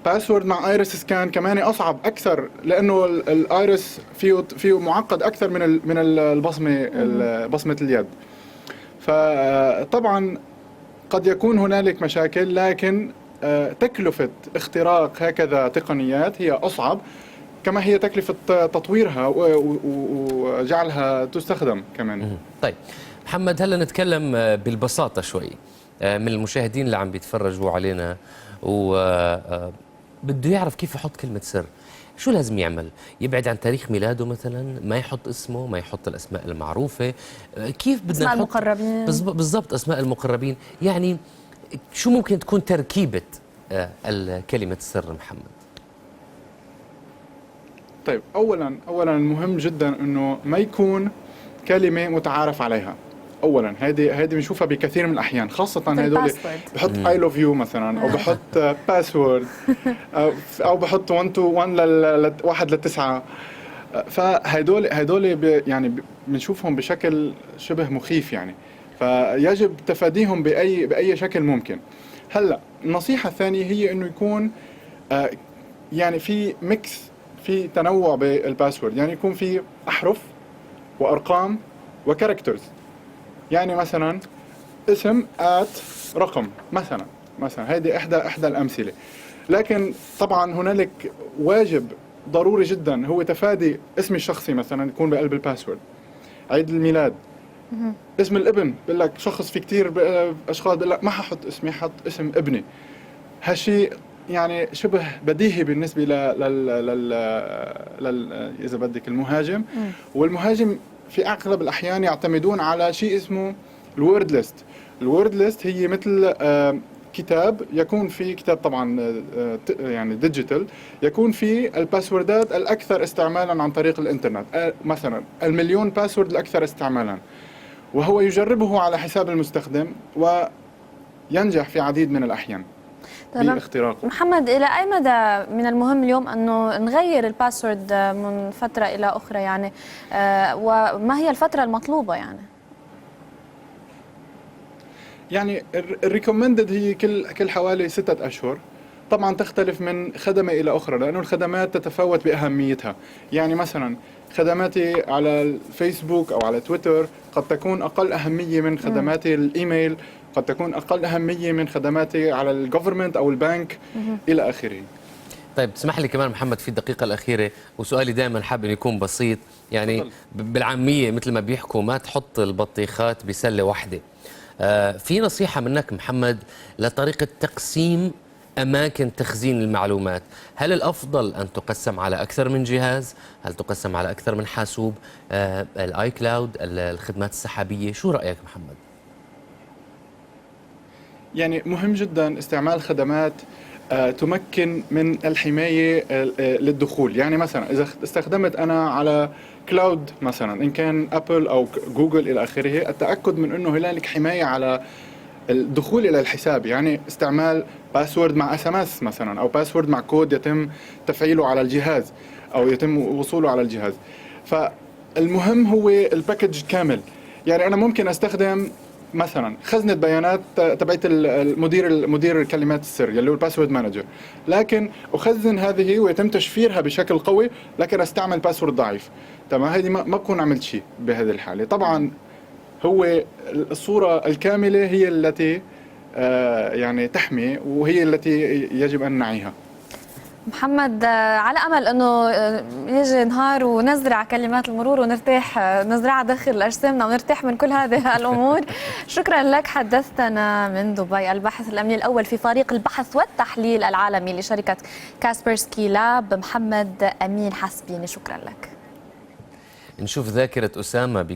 password مع iris scan كمان اصعب اكثر، لانه ال iris فيه معقد اكثر من البصمه، بصمة اليد. فطبعا قد يكون هنالك مشاكل، لكن تكلفة اختراق هكذا تقنيات هي اصعب، كما هي تكلفة تطويرها وجعلها تستخدم كمان. طيب محمد، هلا نتكلم بالبساطة شوي من المشاهدين اللي عم بيتفرجوا علينا و بده يعرف كيف يحط كلمة سر، شو لازم يعمل؟ يبعد عن تاريخ ميلاده مثلا، ما يحط اسمه، ما يحط الاسماء المعروفة، كيف بدنا اسماء نحط المقربين. بالضبط، اسماء المقربين. يعني شو ممكن تكون تركيبة كلمة السر محمد؟ طيب، اولا المهم جدا انه ما يكون كلمة متعارف عليها. اولا هذه بنشوفها بكثير من الاحيان، خاصة هدول password. بحط I love you مثلا، او بحط password، او بحط 1 2 1 لل 1 للتسعه. فهدول يعني بنشوفهم بشكل شبه مخيف يعني، فيجب تفاديهم باي شكل ممكن. هلا النصيحة الثانية هي انه يكون يعني في mix، في تنوع بال password، يعني يكون في احرف وارقام و characters، يعني مثلا اسم at رقم مثلا، هذه احدى الامثله. لكن طبعا هنالك واجب ضروري جدا هو تفادي اسمي الشخصي مثلا يكون بقلب ال password، عيد الميلاد، اسم الابن. بقول لك شخص، في كثير اشخاص بقول لك ما ححط اسمي، حط اسم ابني. هالشيء يعني شبه بديهي بالنسبة لل اذا بدك المهاجم. والمهاجم في اغلب الاحيان يعتمدون على شيء اسمه ال word list. ال word list هي مثل كتاب، يكون في كتاب طبعا يعني digital، يكون فيه ال passwordات الاكثر استعمالا عن طريق الانترنت، مثلا المليون password الاكثر استعمالا، وهو يجربه على حساب المستخدم وينجح في عديد من الاحيان باختراقه. محمد، الى اي مدى من المهم اليوم انه نغير ال password من فترة الى اخرى يعني، وما هي الفترة المطلوبة يعني؟ يعني ال recommended هي كل حوالي 6 اشهر. طبعا تختلف من خدمة الى اخرى، لانه الخدمات تتفاوت باهميتها. يعني مثلا خدماتي على الفيسبوك او على تويتر قد تكون اقل اهمية من خدماتي الايميل، قد تكون اقل اهمية من خدماتي على ال government او البنك الى اخره. طيب، تسمح لي كمان محمد في الدقيقة الأخيرة، وسؤالي دائما حابب أن يكون بسيط يعني. تفضل. بالعامية مثل ما بيحكوا، ما تحط البطيخات بسلة واحدة. في نصيحة منك محمد لطريقة تقسيم أماكن تخزين المعلومات؟ هل الأفضل أن تقسم على أكثر من جهاز؟ هل تقسم على أكثر من حاسوب؟ ال iCloud، الخدمات السحابية، شو رأيك محمد؟ يعني مهم جدا استعمال خدمات تمكن من الحماية للدخول. يعني مثلا إذا استخدمت أنا على cloud مثلا، إن كان أبل أو جوجل إلى آخره، التأكد من أنه هنالك حماية على الدخول إلى الحساب، يعني استعمال password مع SMS مثلا، أو password مع كود يتم تفعيله على الجهاز أو يتم وصوله على الجهاز. فالمهم هو ال package كامل. يعني انا ممكن استخدم مثلا خزنه بيانات تبعت المدير، مدير كلمات السر اللي هو ال password manager، لكن اخزن هذه ويتم تشفيرها بشكل قوي، لكن استعمل password ضعيف. تمام، هذه ما بكون عملت شيء بهذه الحاله. طبعا هو الصورة الكاملة هي التي يعني تحمي، وهي التي يجب ان نعيها. محمد، على امل انه يجي نهار ونزرع كلمات المرور ونرتاح، نزرعها داخل اجسامنا ونرتاح من كل هذه الامور. شكرا لك، حدثتنا من دبي الباحث الامني الاول في فريق البحث والتحليل العالمي لشركة كاسبرسكي لاب، محمد امين حسبيني، شكرا لك. نشوف ذاكرة أسامة.